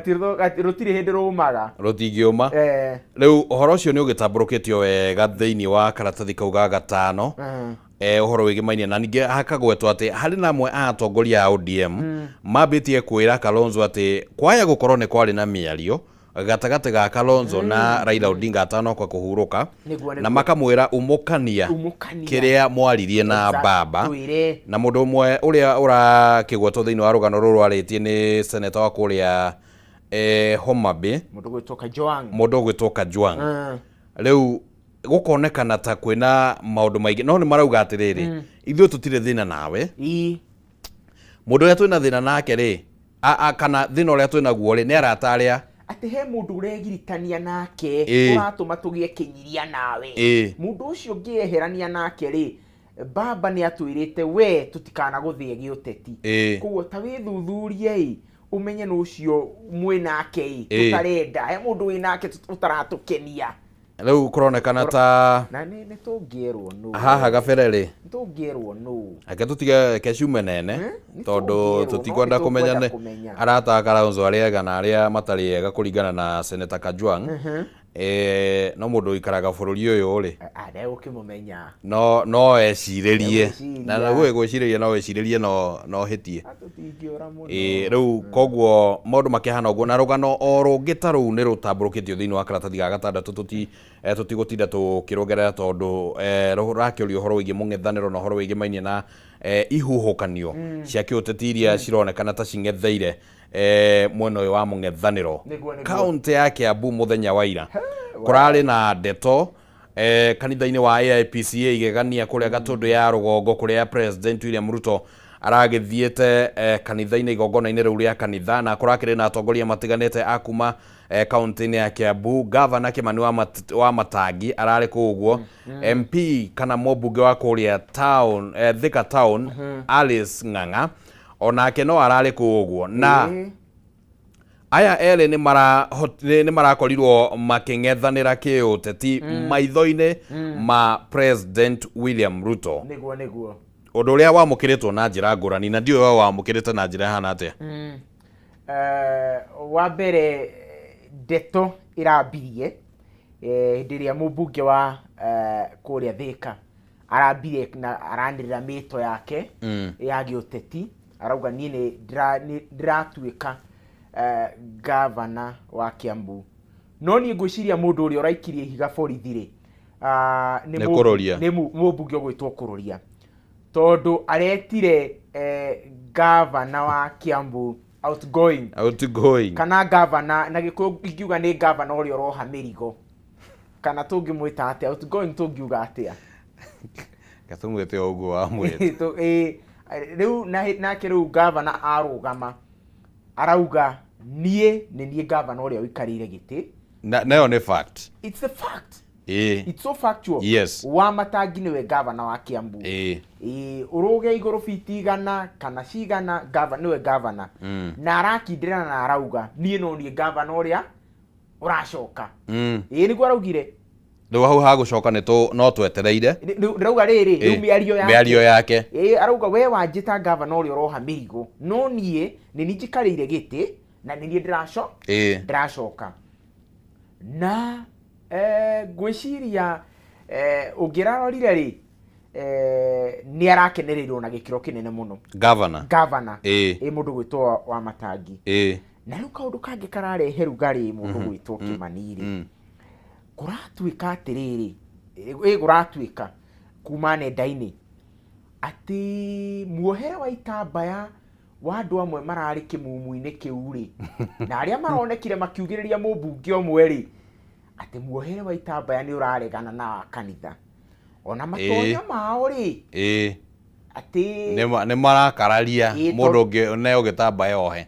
Rũtirĩ hĩndĩ rũmaga. Rũtingĩũma. Rĩu ũhoro ũcio nĩ ũgĩtambũrũkĩtio wega thĩinĩ wa karatathi kau ga gatano, ũhoro wĩgĩmainie na ningĩ hakagwetwo atĩ harĩ na amwe a atongoria a ODM mambĩtie kwĩra Kalonzo atĩ kwaya gũkorwo nĩ kwarĩ na mĩario. Gatagatĩ ga Kalonzo na Raila Odinga atanoka kũhurũka. Nĩguo, Na nĩguo. makamwĩra umũkania Umũkania. kĩrĩa mwaririe na baba. Twĩre. Na mũndũ ũmwe ũrĩa ũrakĩgwetwo thĩinĩ wa rũgano rũrũ arĩtie nĩ seneta wa kũrĩa Homa Bay. Mũndũ gwĩtwo Kajwang. Mũndũ ũgwĩtwo Kajwang. Rĩu gũkonekana ta kwĩna maũndũ maingĩ, no nĩ marauga atĩrĩrĩ, ithuĩ tũtirĩ thĩna nawe. Mũndũ ũrĩa twĩna thĩna nake rĩ, kana thĩna ũrĩa twĩnaguo rĩ, nĩ arata arĩa Atĩ he mũndũ ũregiritania nake ũratũma tũgĩe kĩnyiria nawe. Mũndũ ũcio ũngĩeherania nake rĩ, baba nĩ atwĩrĩte we tũtikanagũthĩe gĩũteti. Koguo ta wĩthuthurie ĩ, ũmenye nũ ũcio mwĩ nake ĩ, tũtarenda. He mũndũ wĩ nake ũtaratũkenia. Rĩu kũronekana ta Na nĩ tũngĩerwo nũ. Haha gabere rĩ, Nĩ tũngĩerwo nũ. Reke tũtige, reke ciume nene. Nĩ Tondũ tũngĩerwo, no tũtikwenda nĩ kũmenya tũkwenda nĩ kũmenya. Arata a Kalonzo arĩa ega na arĩa matarĩ ega kũringana na Senator Kajwang. No mũndũ ũikaraga bũrũri ũyũ rĩ, Ndegũkĩmũmenya. No ecirĩrie. Ndegwĩciria. Na naguo gwĩcirĩria no wĩcirĩrie no ũhĩtie. Tũtingĩũra mũno. Rĩu koguo maũndũ makĩhana ũguo, na rũgano o rũngĩ ta rũu nĩ rũtambũrũkĩtio thĩinĩ wa karatathi ga gatandatũ. Tũtigũtinda tũkĩrũgerera tondũ rũrakĩũria ũhoro wĩgiĩ mũng'ethanĩro na ũhoro wĩgiĩ mainie na ihuhũkanio cia kĩũteti iria cironekana ta cing'etheire mwena ũyũ wa mũng'ethanĩro. Nĩguo, nĩguo. Kaũntĩ ya Kiambu mũthenya wa ira kũrarĩ na ndeto kanitha-inĩ wa AIPCA igegania kũrĩa Gatũndũ ya rũgongo, kũrĩa President William Ruto aragĩthiĩte kanitha-inĩ, igongona-inĩ rĩu rĩa kanitha, na kũrakĩrĩ na atongoria matiganĩte a kuma kaũntĩ-inĩ ya Kiambu. Gavana Kimani wa Matangi ararĩ kũu ũguo, MP kana mũmbunge wa kũrĩa town, Thika town, Alice Ng'ang'a, onake no ararĩ kũu ũguo, na aya erĩ nĩ marakorirwo makĩng'ethanĩra kĩũteti maitho-inĩ ma President William Ruto. Nĩguo, nĩguo. Ũndũ ũrĩa wamũkĩrĩtwo na njĩra ngũrani, na ndiũĩ we wamũkĩrĩte na njĩra ĩhana atĩa. Wa mbere ndeto ĩrambirie hĩndĩ ĩrĩa mũmbunge wa kũrĩa Thĩka arambire na aranĩrĩra mĩto yake ya gĩũteti, arauga niĩ nĩ ndĩratuĩka gavana wa Kiambu. No niĩ ngwĩciria mũndũ ũrĩa ũraikirie ihiga borithi rĩ, Nĩ Kũrũria. Nĩ mũmbunge ũgwĩtwo Kũrũria, tondũ aretire gavana wa Kiambu outgoing. Outgoing. Kana gavana na Gĩkũyũ ingiuga nĩ gavana ũrĩa ũroha mĩrigo, kana tũngĩmwĩta atĩa? Outgoing tũngiuga atĩa? Gatũmwĩte o ũguo wamwĩta. Rĩu nake rĩu gavana arũgama arauga niĩ nĩ niĩ gavana ũrĩa ũikarĩire gĩtĩ. Nayo nĩ fact. It's a fact. Ĩĩ. It's so factual. Wa Matangi nĩwe gavana wa Kiambu. Ĩĩ, ũrũge igũrũ biti 100 kana cigana, nĩwe gavana. Na arakindĩra na arauga niĩ no niĩ gavana ũrĩa ũracoka. Ĩĩ, nĩguo araugire. Rĩu hau hagũcoka nĩ no twetereire. Ndĩrauga rĩrĩ, rĩu mĩario yake. Mĩario yake. Ĩĩ, arauga we wanjĩta gavana ũrĩa ũroha mĩrigo, no niĩ nĩ niĩ njikarĩire gĩtĩ na nĩ niĩ ndĩracoka. Na ngwĩciria ũngĩrarorire rĩ, nĩ arakenereirwo na gĩkĩro kĩnene mũno. Gavana. Gavana. Ĩ, mũndũ gwĩtwo wa Matangi. Na rĩu kaũndũ kangĩ kararehe rugarĩ mũndũ gwĩtwo Kĩmani rĩ, kũratuĩka atĩrĩrĩ, ĩ kũratuĩka kuma nenda-inĩ atĩ muohere wa itambaya wa andũ amwe mararĩ kĩmumu-inĩ kĩu rĩ, na arĩa maronekire makiugĩrĩria mũmbunge ũmwe rĩ, atĩ muohere wa itambaya nĩ ũraregana na wa kanitha. Ona matonya mao rĩ, atĩ Nĩ marakararia mũndũ ũngĩ neo gĩtambaya ohe.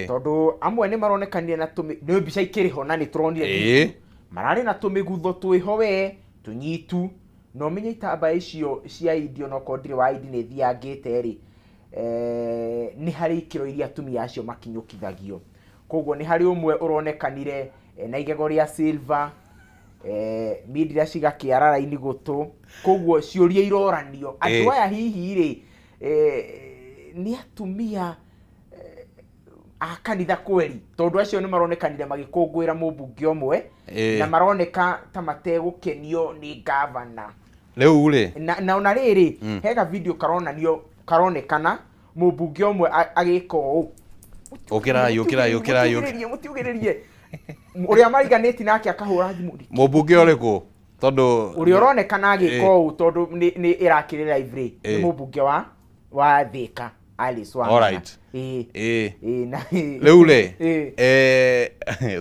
Tondũ amwe nĩ maronekanire na tũmĩ, nĩ mbica ikĩrĩ ho na nĩ tũronire video. Mararĩ na tũmĩgutho twĩho we, tũnyitu. Na ũmenye itambaya icio cia indi onokorwo ndirĩ wa indi nĩ thiangĩte rĩ, nĩ harĩ ikĩro iria atumia acio makinyũkithagio. Koguo nĩ harĩ ũmwe ũronekanire na igego rĩa silver, mindira cigakĩara raini gũtũ. Koguo ciũria iroranio. Andũ aya hihi rĩ, nĩ atumia a kanitha kweri? Tondũ acio nĩ maronekanire magĩkũngũĩra mũmbunge ũmwe, na maroneka ta mategũkenio nĩ gavana. Rĩu rĩ. Na ona rĩrĩ, hega video karonanio, karonekana mũmbunge ũmwe agĩka ũũ. Ũkĩrai, ũkĩrai, ũkĩrai, ũkĩrai. Mũtiugĩrĩrie, mũtiugĩrĩrie. Ũrĩa mariganĩti nake akahũra thimũ. Mũmbunge ũrĩkũ? Tondũ Ũrĩa ũronekana agĩka ũũ, tondũ nĩ ĩrakĩrĩ live rĩ, nĩ mũmbunge wa Thĩka, Alice Wang'ang'a. Ĩĩ. Ĩĩ, na Rĩu rĩ,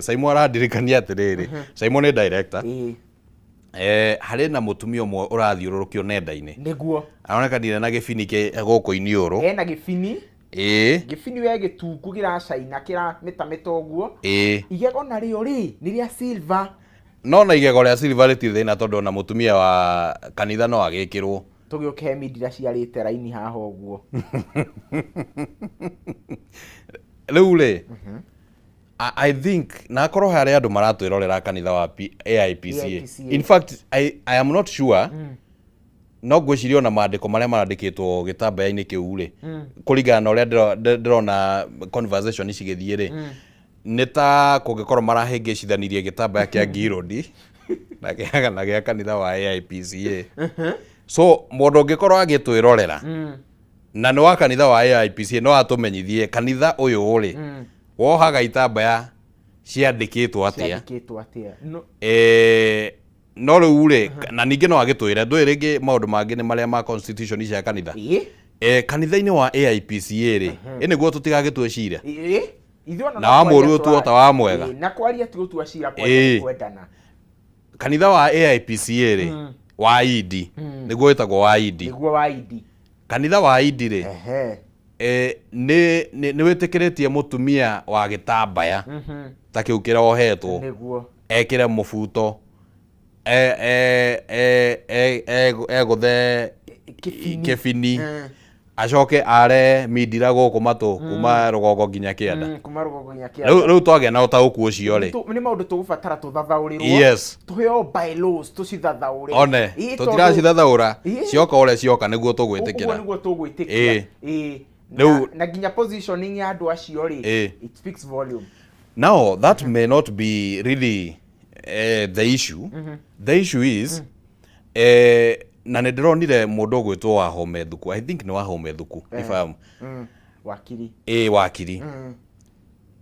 Saimo arandirikania atĩrĩrĩ, Saimo nĩ director. Harĩ na mũtumia ũmwe ũrathiũrũrũkio nenda-inĩ. Aronekanire na gĩbini kĩ gũkũ iniũrũ. Ena gĩbini. Gĩbini we gĩtungu kĩracaina kĩramĩtamĩta ũguo. Igego narĩo rĩ nĩ rĩa silver. No na igego rĩa silver rĩtirĩ thĩna, tondũ ona mũtumia wa kanitha no agĩkĩrwo. Tũgĩũke he mindira ciarĩte raini haha ũguo. Rĩu rĩ, I think na akorwo harĩ andũ maratwĩrorera kanitha wa AIPCA. AIPCA. In fact, I am not sure, no ngwĩciria ona maandĩko marĩa marandĩkĩtwo gĩtambaya-inĩ kĩu rĩ, kũringana na ũrĩa ndĩrona conversation cigĩthiĩ rĩ, nĩ ta kũngĩkorwo marahĩngĩcithanirie gĩtambaya kĩa Ngirũndi na gĩa kanitha wa AIPCA. So mũndũ ũngĩkorwo agĩtwĩrorera na nĩ wa kanitha wa AIPCA, no atũmenyithie kanitha ũyũ rĩ, wohaga itambaya ciandĩkĩtwo atĩa. Ciandĩkĩtwo atĩa? No. No rĩu rĩ, na ningĩ no agĩtwĩre ndũĩ rĩngĩ maũndũ mangĩ nĩ marĩa ma constitution cia kanitha. Kanitha-inĩ wa AIPCA rĩ, ĩ nĩguo tũtigagĩtue cira. Ĩĩ. Ithuĩ ona Na wa no kwaria mũru ũtuo ta wa mwega. Ĩĩ, na kwaria ti gũtua cira, kwaria nĩ kwendana. Kanitha wa AIPCA rĩ, wa Idi, nĩguo wĩtagwo wa Idi. Nĩguo wa Idi. Kanitha wa Idi rĩ, nĩ wĩtĩkĩrĩtie mũtumia wa gĩtambaya ta kĩu kĩrohetwo ekĩre mũbuto, egũthe Kĩbini. Kĩbini, acoke are mindira gũkũ matũ kuma rũgongo nginya kĩanda. Kuma rũgongo nginya kĩanda. Rĩu twagĩa na ũtaũku ũcio rĩ, Nĩ maũndũ tũgũbatara tũthathaũrĩrwo. Tũheo bylaws tũcithathaũre. One Ĩĩ, tũtiracithathaũra. Cioka ũrĩa cioka nĩguo Ũguo tũgwĩtĩkĩra. Nĩguo tũgwĩtĩkĩra. Ĩĩ. Na nginya positioning ya andũ acio rĩ, it speaks volume. Now that may not be really the issue. The issue is, na nĩ ndĩronire mũndũ ũgwĩtwo Wahome Thuku, I think nĩ Wahome Thuku, if I am Wakiri. Ĩ, wakiri,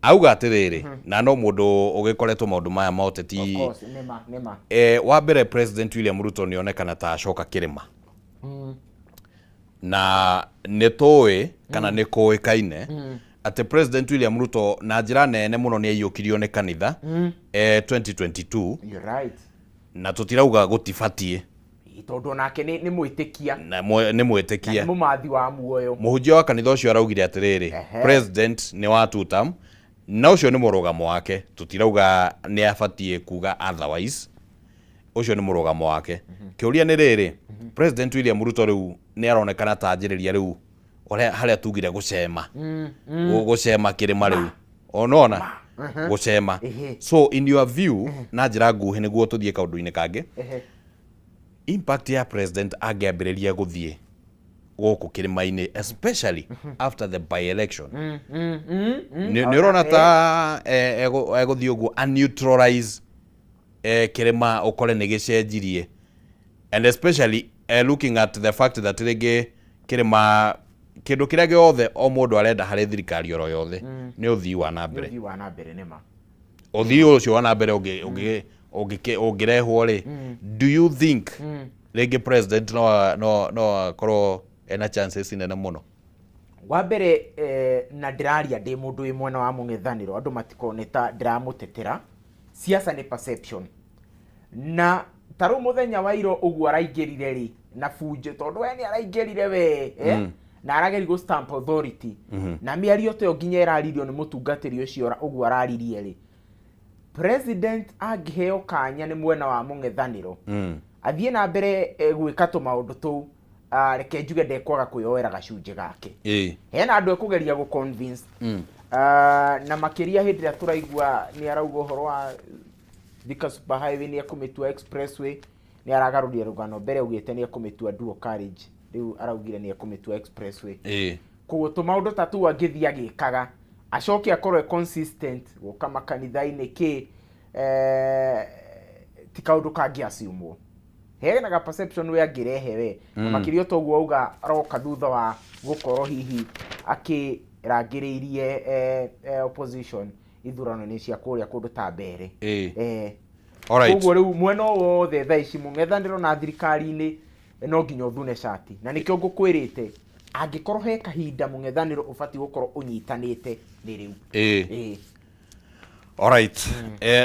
auga atĩrĩrĩ, na no mũndũ ũgĩkoretwo maũndũ maya ma ũteti. Of course, nĩma nĩma. Wa mbere, President William Ruto nĩ onekana ta acoka kĩrĩma, na nĩ tũĩ kana nĩ kũĩkaine atĩ President William Ruto na njĩra nene mũno nĩ aiyũkirio nĩ kanitha 2022. You're right. Na tũtirauga gũtibatiĩ. Ĩĩ, tondũ onake nĩ mwĩtĩkia. Na nĩ mwĩtĩkia. Nĩ mũmathi wa muoyo. Mũhunjia wa kanitha ũcio araugire atĩrĩrĩ, president nĩ wa two term, na ũcio nĩ mũrũgamo wake, tũtirauga nĩ abatiĩ kuga otherwise, ũcio nĩ mũrũgamo wake. Kĩũria nĩ rĩrĩ, President William Ruto rĩu nĩ aronekana ta anjĩrĩria rĩu ũrĩa harĩa tugire gũcema, gũcema kĩrĩma rĩu onona gũcema. So in your view, na njĩra nguhĩ nĩguo tũthiĩ kaũndũ-inĩ kangĩ, impact ya president angĩambĩrĩria gũthiĩ gũkũ kĩrĩma-inĩ, especially after the by election, nĩ ũrona ta egũthiĩ ũguo a neutralize kĩrĩma, ũkore nĩ gĩcenjirie, and especially looking at the fact that rĩngĩ kĩrĩma, kĩndũ kĩrĩa gĩothe o mũndũ arenda harĩ thirikari oro yothe nĩ ũthii wa na Nĩ mbere. Ũthii wa na mbere, nĩma. Ũthii ũcio wa na mbere ũngĩrehwo rĩ, do you think rĩngĩ president no akorwo ena chances nene mũno? Wa mbere, na ndĩraria ndĩ mũndũ wĩ mwena wa mũng'ethanĩro, andũ matikone ta ndĩramũtetera, siasa nĩ perception. Na ta rĩu mũthenya wa iro ũguo araingĩrire rĩ na bunjo, tondũ we nĩ araingĩrire we, na arageri gũ stamp authority na mĩario ta ĩyo nginya ĩraririo nĩ mũtungatĩri ũcio ũguo araririe rĩ, president angĩheo kanya nĩ mwena wa mũng'ethanĩro athiĩ na mbere gwĩka tũmaũndũ tũu, reke njuge ndekwaga kwĩyoera gacunjĩ gake. Hena andũ ekũgeria gũ convince. Na makĩria hĩndĩ ĩrĩa tũraigua nĩ arauga ũhoro wa Thika Super Highway nĩ ekũmĩtua expressway, nĩ aragarũrire rũgano. Mbere augĩte nĩ ekũmĩtua dual carriage, rĩu araugire nĩ ekũmĩtua expressway. Koguo tũmaũndũ ta tũu angĩthiĩ agĩkaga, acoke akorwo e consistent gũka makanitha-inĩ kĩ, ti kaũndũ kangĩ assume hena ga perception we angĩrehe we. Makĩria toguo auga aroka thutha wa gũkorwo hihi akĩrangĩrĩirie opposition. ithurano-inĩ cia kũrĩa kũndũ ta Mbere. Alright. Koguo rĩu mwena o wothe thaa ici mũng'ethanĩro na thirikari-inĩ no nginya ũthune cati, na nĩkĩo ngũkwĩrĩte angĩkorwo he kahinda mũng'ethanĩro ũbatiĩ gũkorwo ũnyitanĩte nĩ rĩu. Alright.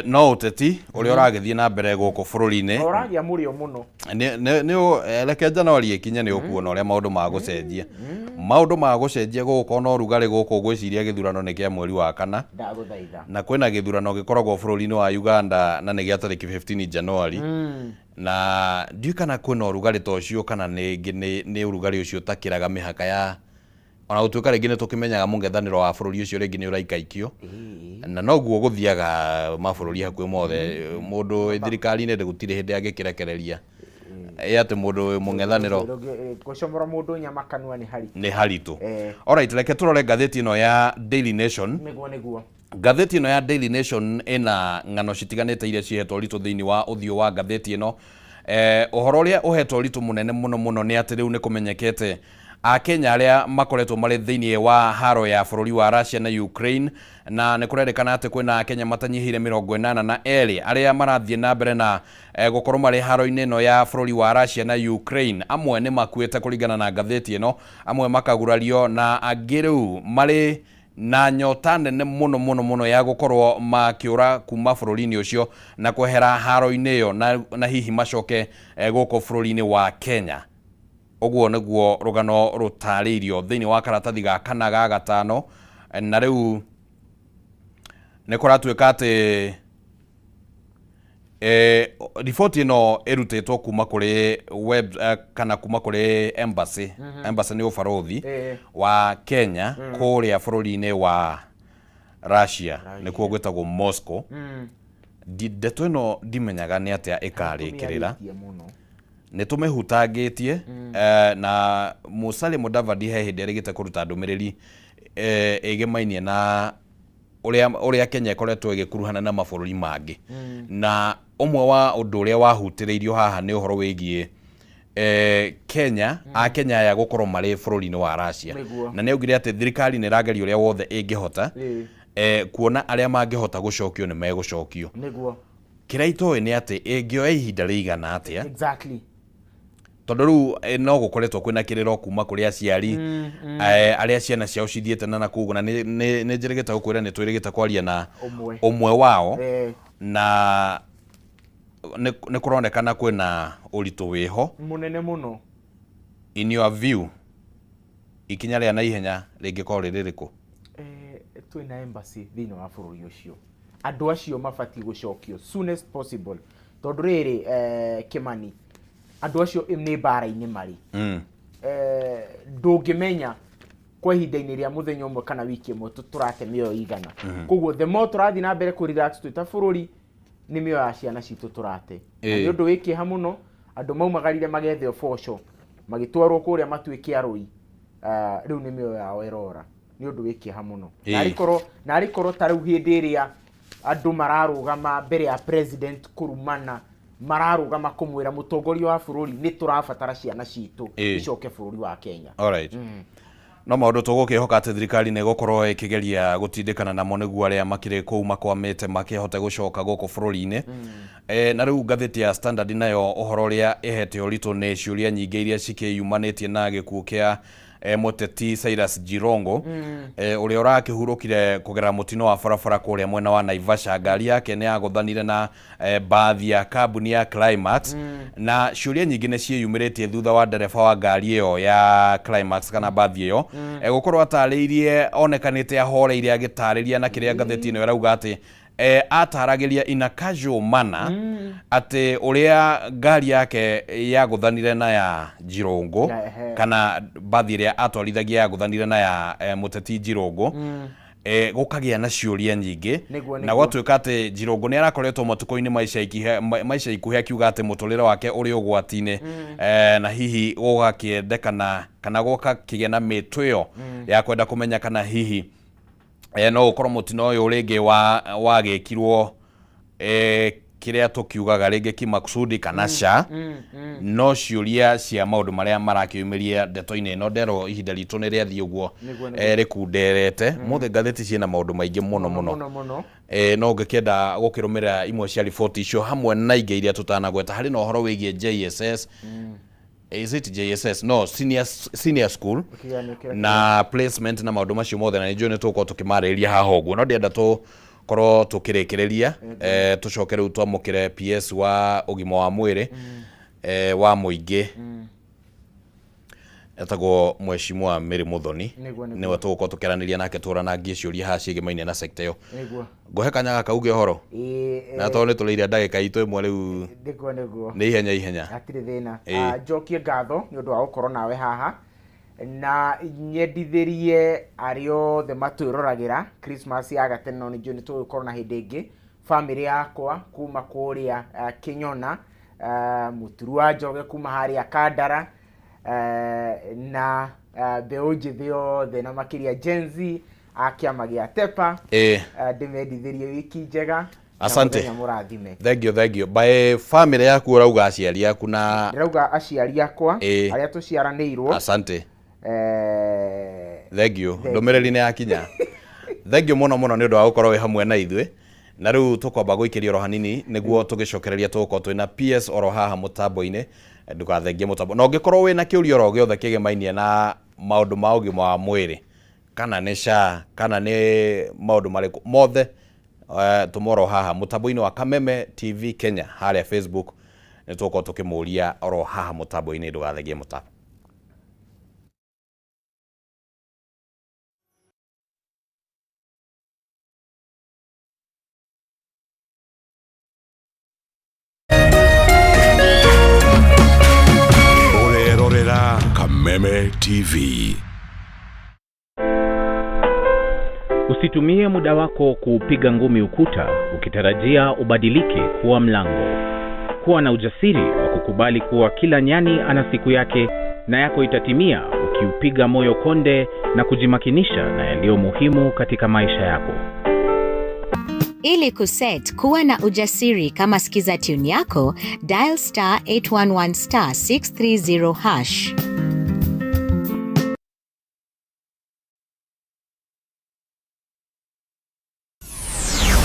No ũteti ũrĩa ũragĩthiĩ na mbere gũkũ bũrũri-inĩ Ũragĩa mũrĩo mũno. Nĩ reke Januari ĩkinye nĩ ũkuona ũrĩa maũndũ magũcenjia. Maũndũ magũcenjia gũgũkorwo na ũrugarĩ gũkũ, ngwĩciria gĩthurano nĩ kĩa mweri wa kana. Ndagũthaitha. Na kwĩna gĩthurano gĩkoragwo bũrũri-inĩ wa Uganda na nĩ gĩa tarĩki 15 Januari. Na ndiũĩ kana kwĩna ũrugarĩ ta ũcio kana nĩ nĩ ũrugarĩ ũcio ũtakĩraga mĩhaka ya ona gũtuĩka rĩngĩ nĩ tũkĩmenyaga mũng'ethanĩro wa bũrũri ũcio rĩngĩ nĩ ũraikaikio, na noguo gũthiaga mabũrũri hakuhĩ mothe. Mũndũ wĩ thirikari-inĩ gũtirĩ hĩndĩ angĩkĩrekereria ĩ atĩ mũndũ wĩ mũng'ethanĩro Gũcomora mũndũ nyama kanua nĩ haritũ. Nĩ haritũ. Alright, reke tũrore ngathĩti ĩno ya Daily Nation. Nĩguo, nĩguo. Ngathĩti ĩno ya Daily Nation ĩna ng'ano citiganĩte iria cihetwo ũritũ thĩinĩ wa ũthiũ wa ngathĩti ĩno. Ũhoro ũrĩa ũhetwo ũritũ mũnene mũno mũno nĩ atĩ rĩu nĩ kũmenyekete Akenya arĩa makoretwo marĩ thĩinĩ wa haro ya bũrũri wa Russia na Ukraine, na nĩ kũrerĩkana atĩ kwĩna Akenya matanyihĩire 82 arĩa marathiĩ na mbere na gũkorwo marĩ haro-inĩ ĩno ya bũrũri wa Russia na Ukraine. Amwe nĩ makuĩte kũringana na ngathĩti ĩno, amwe makagurario, na angĩ rĩu marĩ na nyota nene mũno mũno mũno ya gũkorwo makĩũra kuma bũrũri-inĩ ũcio na kwehera haro-inĩ ĩyo na hihi macoke gũkũ bũrũri-inĩ wa Kenya. Ũguo nĩguo rũgano rũtarĩirio thĩinĩ wa karatathi ga kana ga gatano, na rĩu nĩ kũratuĩka atĩ riboti ĩno ĩrutĩtwo kuma kũrĩ web kana kuma kũrĩ embassy. Embassy nĩ ũbarũthi wa Kenya kũrĩa bũrũri-inĩ wa Russia, nĩkuo gwĩtagwo Moscow. Ndeto ĩno ndimenyaga nĩ atĩa ĩkarĩkĩrĩra. Tũmĩarĩtie mũno. Nĩ tũmĩhutangĩtie na Musalia Mudavadi he hĩndĩ arĩgĩte kũruta ndũmĩrĩri ĩgĩmainie na ũrĩa Kenya ĩkoretwo ĩgĩkuruhana na mabũrũri mangĩ, na ũmwe wa ũndũ ũrĩa wahutĩrĩirio haha nĩ ũhoro wĩgiĩ Kenya, Akenya aya gũkorwo marĩ bũrũri-inĩ wa Russia. Na nĩ augire atĩ thirikari nĩ ĩrageria ũrĩa wothe ĩngĩhota kuona arĩa mangĩhota gũcokio nĩ megũcokio. Kĩrĩa itoĩ nĩ atĩ ĩngĩoya ihinda rĩigana atĩa, tondũ rĩu no gũkoretwo kwĩna kĩrĩro kuma kũrĩ aciari arĩa ciana ciao cithiĩte na nakũu, na nĩ njĩrĩgĩte gũkwĩra nĩ twĩrĩgĩte kwaria na Ũmwe. ũmwe wao, na nĩ kũronekana kwĩna ũritũ wĩho mũnene mũno. In your view, ikinya rĩa naihenya rĩngĩkorwo rĩrĩ rĩrĩkũ? Twĩna embassy thĩinĩ wa bũrũri ũcio, andũ acio mabatiĩ gũcokio soonest possible, tondũ rĩrĩ Kĩmani, andũ acio nĩ mbara-inĩ marĩ. Ndũngĩmenya kwa ihinda-inĩ rĩa mũthenya ũmwe kana wiki ĩmwe tũrate mĩoyo igana. Koguo the more tũrathiĩ na mbere kũ relax twĩ ta bũrũri, nĩ mĩoyo ya ciana citũ tũrate. Na nĩ ũndũ wĩ kĩeha mũno, andũ maumagarire magethe ũboco magĩtwarwo kũrĩa matuĩke arũi. Rĩu nĩ mĩoyo yao ĩrora. Nĩ ũndũ wĩ kĩeha mũno. Narĩ korwo ta rĩu hĩndĩ ĩrĩa andũ mararũgama mbere ya president kũrumana, mararũgama kũmwĩra mũtongoria wa bũrũri nĩ tũrabatara ciana citũ icoke bũrũri wa Kenya. Alright. No maũndũ tũgũkĩhoka atĩ thirikari nĩ ĩgũkorwo ĩkĩgeria gũtindĩkana namo nĩguo arĩa makĩrĩ kũu makwamĩte makĩhote gũcoka gũkũ bũrũri-inĩ. Na rĩu ngathĩti ya Standard nayo ũhoro ũrĩa ĩhete ũritũ nĩ ciũria nyingĩ iria cikĩyumanĩtie na gĩkuũ kĩa mũteti Cyrus Jirongo, ũrĩa ũrakĩhurũkire kũgerera mũtino wa barabara kũrĩa mwena wa Naivasha. Ngari yake nĩ yagũthanire na bathi ya kambuni ya Climax, na ciũria nyingĩ nĩ ciĩyumĩrĩtie thutha wa ndereba wa ngari ĩyo ya Climax kana bathi ĩyo gũkorwo atarĩirie, onekanĩte ahoreire agĩtarĩria, na kĩrĩa ngathĩti ĩno ĩrauga atĩ ataragĩria in a casual manner atĩ ũrĩa ngari yake yagũthanire na ya Jirongo, kana bathi ĩrĩa atwarithagia yagũthanire na ya mũteti Jirongo, gũkagĩa na ciũria nyingĩ. Na gwatuĩka atĩ Jirongo nĩ arakoretwo matukũ-inĩ ma ica ikuhĩ akiuga atĩ mũtũrĩre wake ũrĩ ũgwati-inĩ, na hihi gũgakĩendekana kana gũgakĩgĩa na mĩtwĩo ya kwenda kũmenya kana hihi no ũkorwo mũtino ũyũ rĩngĩ wagĩkirwo. Kĩrĩa tũkiugaga rĩngĩ kimakusudi kana ca no ciũria cia maũndũ marĩa marakĩumĩria ndeto-inĩ ĩno. Nderwo ihinda ritũ nĩ rĩathiĩ ũguo. Nĩguo, nĩguo. Rĩkunderete mũthĩ ngathĩti ciĩna maũndũ maingĩ mũno mũno. Mũno mũno. No ũngĩkĩenda gũkĩrũmĩrĩra imwe cia riboti icio hamwe na ingĩ iria tũtanagweta, harĩ na ũhoro wĩgiĩ JSS, is it JSS? No, senior school. Kĩgeranio kĩrĩa Na placement na maũndũ macio mothe, na nĩnjũĩ nĩ tũgũkorwo tũkĩmarĩrĩria haha ũguo, no ndĩrenda tũkorwo tũkĩrĩkĩrĩria, tũcoke rĩu twamũkĩre PS wa ũgima wa mwĩrĩ wa mũingĩ, etagwo Mheshimiwa Mary Muthoni. Nĩguo. Nĩwe tũgũkorwo tũkĩaranĩria nake, tũranangie ciũria haha ciĩgĩmaine na sector ĩyo. Nĩguo. Ngũhe kanya gaka uge ũhoro. Ĩĩ. Na tondũ nĩ tũrĩire ndagĩka itũ ĩmwe rĩu. Nĩguo. Nĩ ihenya ihenya. Hatirĩ thĩna. Ĩĩ. Njokie ngatho nĩ ũndũ wa gũkorwo nawe haha na nyendithĩrie arĩa othe matwĩroragĩra Christmas ya gatene, no nĩnjũĩ nĩ tũgũkorwo na hĩndĩ ĩngĩ. Bamĩrĩ yakwa kuma kũrĩa Kĩnyona, Mũturu wa Njoge kuma harĩa Kandara, na mbeũ njĩthĩ yothe na makĩria Gen Z a kĩama gĩa Tepa, ndĩmendithĩrie wiki njega na Asante. mũthenya mũrathime. Thank you, thank you. By family yaku ũrauga aciari aku na Ndĩrauga aciari akwa arĩa tũciaranĩirwo. Asante. Thank you. Ndũmĩrĩri nĩ yakinya. Thank you mũno mũno nĩ ũndũ wa gũkorwo wĩ hamwe na ithuĩ, na rĩu tũkwamba gũikĩria oro hanini nĩguo tũgĩcokereria tũgũkorwo twĩna PS oro haha mũtambo-inĩ. Ndũgathengie mũtambo, na ũngĩkorwo wĩna kĩũria oro gĩothe kĩgĩmainie na maũndũ ma ũgima wa mwĩrĩ, kana nĩ SHA, kana nĩ maũndũ marĩkũ mothe, tũma oro haha mũtambo-inĩ wa Kameme TV Kenya harĩa Facebook, nĩ tũgũkorwo tũkĩmũria oro haha mũtambo-inĩ. Ndũgathengie mũtambo. Ũrerorera Kameme TV. Usitumie muda wako kuupiga ngumi ukuta ukitarajia ubadilike kuwa mlango. Kuwa na ujasiri wa kukubali kuwa kila nyani ana siku yake na yako itatimia ukiupiga moyo konde na kujimakinisha na yaliyo muhimu katika maisha yako. Ili kuset kuwa na ujasiri kama skiza tune yako, dial *811*630#.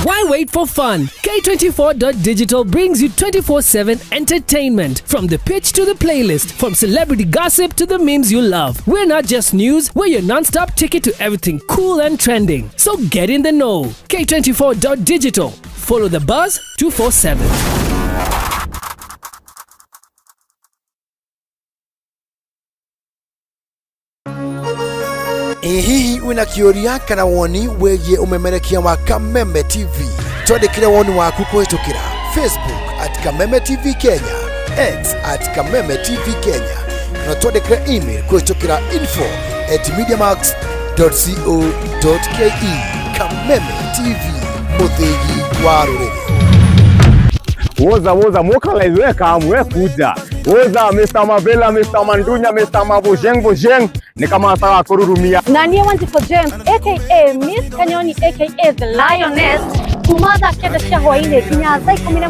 Why wait for fun? K24.digital brings you 24/7 entertainment. From the pitch to the playlist, from celebrity gossip to the memes you love. We're not just news, we're your non-stop ticket to everything cool and trending. So get in the know. K24.digital. Follow the buzz 247. Ĩ hihi wĩna kĩũria kana woni wĩgiĩ ũmemerekia wa Kameme TV? Twandĩkĩre woni waku kũhĩtũkĩra Facebook @KamemeTV Kenya, X @KamemeTV Kenya, kana twandĩkĩre email kũhĩtũkĩra info@mediamax.co.ke. Kameme TV, mũthĩgi wa rũrĩrĩ. Woza woza mokalize, we kam, we kuja. Woza Mr. Mavela, Mr. Mandunya, Mr. Mabojeng Bojeng, ni kama sawa kururumia. Nanie Wanjiko James aka Miss Kanyoni aka The Lioness, kuma thaa 9 cia hwainĩ nginya thaa 11.